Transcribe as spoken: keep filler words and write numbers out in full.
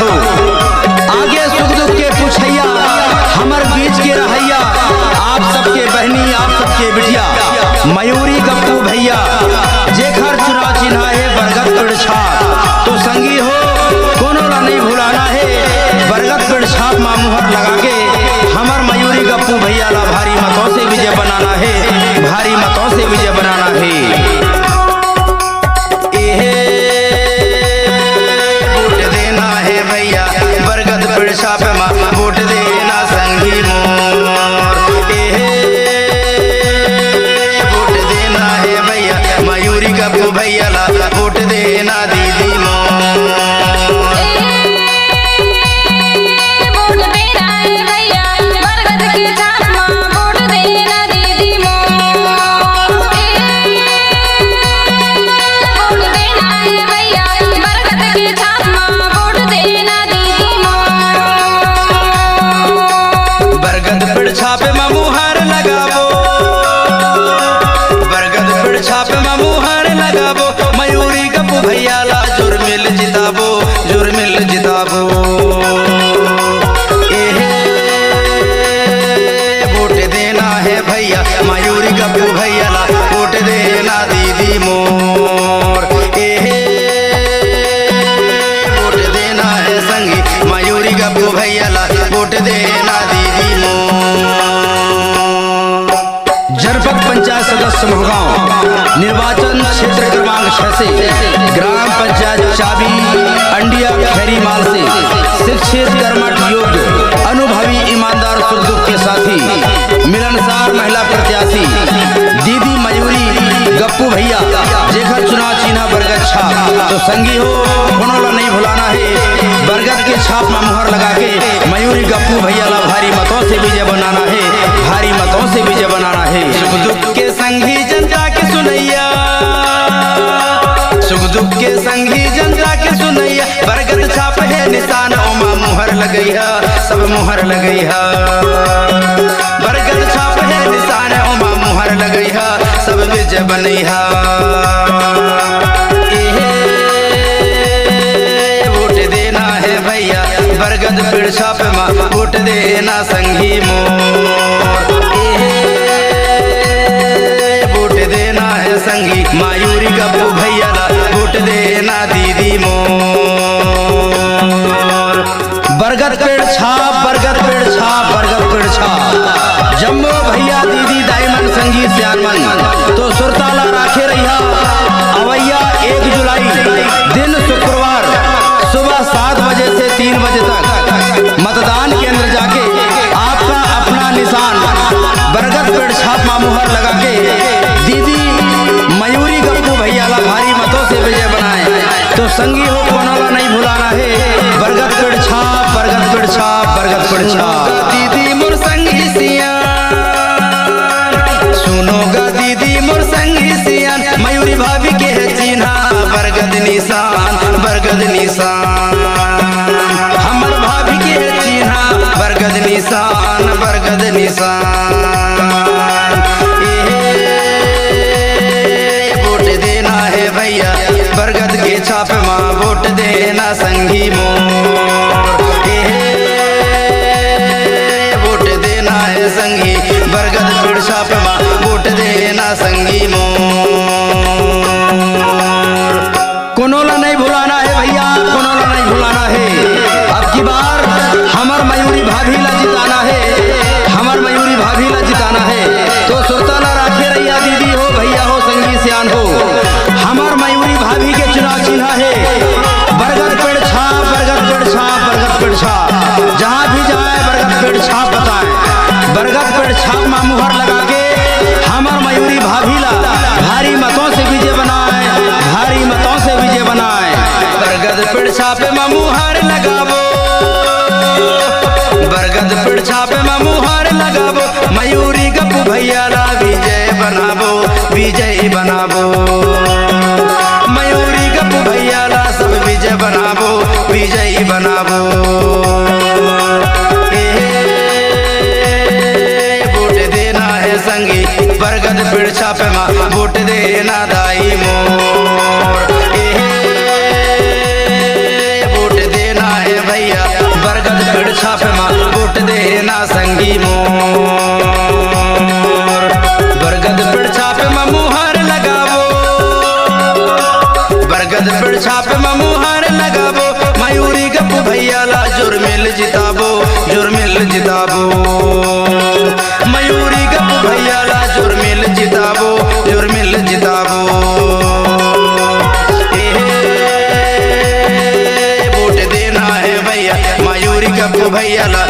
आगे सुख दुख के पुछैया, हमर बीच के रहैया, आप सबके बहनी, आप सबके बिटिया, मयूरी गप्पू भैया, जेखर चुनाव चिन्हा हे बरगद पेड़ छाप। तो संगी हो, कोनो ला नहीं भुलाना हे, बरगद पेड़ छाप मा मुहर लगा के हमर मयूरी गप्पू भैया ला भारी मतों से विजय बनाना हे, भारी मतों से विजय बनाना हे। एहे वोट देना हे भैया, बरगद पेड़ छाप मा वोट देना संगी मोर। एहे वोट देना हे भैया, मयूरी गप्पू भैया ला वोट देना दीदी मोर। वोट देना हे भैया, बरगद के छाप मा वोट देना दीदी मोर। वोट देना हे भैया, बरगद के छाप मा वोट देना दीदी मोर। बरगद पेड़ छाप मा मुहर लगाबो, बरगद पेड़ छाप मा मुहर लगाबो, मयूरी गप्पू भैया ला जुर्मिल जिताबो, जुर्मिल जिताबो। एहे वोट देना हे भैया, मयूरी गप्पू भैया ला वोट देना दीदी मोर। एहे वोट देना हे संगी, मयूरी गप्पू भैया ला वोट देना दीदी मोर। जनपद पंचायत सदस्य महगांव, निर्वाचन क्षेत्र क्रमांक छह से, ग्राम पंचायत चाबी अंडिया खैरीमाल से शिक्षित, कर्मठ, योग्य, अनुभवी, ईमानदार, सुख दुख के साथी, मिलनसार महिला प्रत्याशी दीदी मयूरी गप्पू भैया, जेखर चुनाव चिन्हा बरगद छाप। तो संगी हो, कोनो ला नहीं भुलाना हे, बरगद के छाप मा मुहर लगा के मयूरी गप्पू भैया ला भारी मतों से विजय बनाना हे, भारी मतों से विजय बनाना हे। सुख दुख के संगी जन जाके सुनैया, सुख दुख के संगी जन जाके सुनैया, बरगद छाप हे निशान, ओमा मुहर लगैहा, सब मुहर लगैहा। बरगद छाप हे निशान, ओमा मुहर लगैहा, सब विजय बनैहा। एहे वोट देना हे भैया, बरगद पेड़ छाप मा वोट देना संगी मोर। एहे वोट देना हे संगी, मयूरी गप्पू भैया ला वोट देना दीदी मोर। बरगद पेड़ छाप, बरगद पेड़ छाप, बरगद पेड़ छाप। जम्मो भैया, दीदी, दाई मन, संगी, सियान मन, तो सुरता ला राखे रहिहा। अवैया एक जुलाई, दिन शुक्रवार, सुबह सात बजे से तीन बजे तक मतदान केंद्र जाके आपका अपना निशान बरगद पेड़ छाप मा मुहर लगा के दीदी मयूरी गप्पू भैया ला भारी मतों से विजय बनाए। तो संगी हो, कोनो ला नहीं भुलाना हे, बरगद पेड़ छाप, बरगद पेड़ छाप, बरगद पेड़ छाप। दीदी मोर संगी सियान, सुनो गा दीदी मोर संगी सियान, मयूरी भाभी के हे चिन्हा बरगद निशान, बरगद निशान। हमर भाभी के हे चिन्हा बरगद निशान, बरगद निशान। एहे वोट देना हे भैया, बरगद के छाप मा वोट देना संगी मोर। एहे वोट देना हे संगी, बरगद पेड़ छाप मा वोट देना संगी मोर। कोनो ला नहीं भुलाना हे भैया, कोनो ला नहीं भुलाना हे। अब की बार हमर मयूरी भाभी ला जिताना हे, हमर मयूरी भाभी ला जिताना हे। तो सुरता ला राखे रहिहा दीदी हो, भैया हो, संगी सियान हो। हमर मयूरी भाभी के चुनाव चिन्हा हे बरगद पेड़ छाप, बरगद पेड़ छाप, बरगद पेड़ छाप। जहाँ भी जाए बरगद पेड़ छाप बताए। बरगद पेड़ छाप मा मुहर लगा के हमर मयूरी भाभी ला भारी मतों से विजय बनाए, भारी मतों से विजय बनाए। बरगद पेड़ छाप मा मुहर लगाबो, बरगद पेड़ छाप मा मुहर लगाबो, मयूरी गप्पू भैया ला विजय बनाबो, विजय बनाबो। मयूरी गप्पू भैया ला सब विजय बनाबो, विजय बनाबो। ए, वोट देना हे संगी, बरगद पेड़ छाप मा वोट देना दाई मोर। ए, वोट देना हे भाई, पेड़ छाप म मुहार लगाबो, मयूरी गप्पू भैया ला जुर्मिल जिताबो, जुर्मिल जिताबो। मयूरी गप्पू भैया ला जुर्मिल जिताबो, जुर्मिल जिताबो। ए हे, वोट देना है भैया, मयूरी गप्पू भैया ला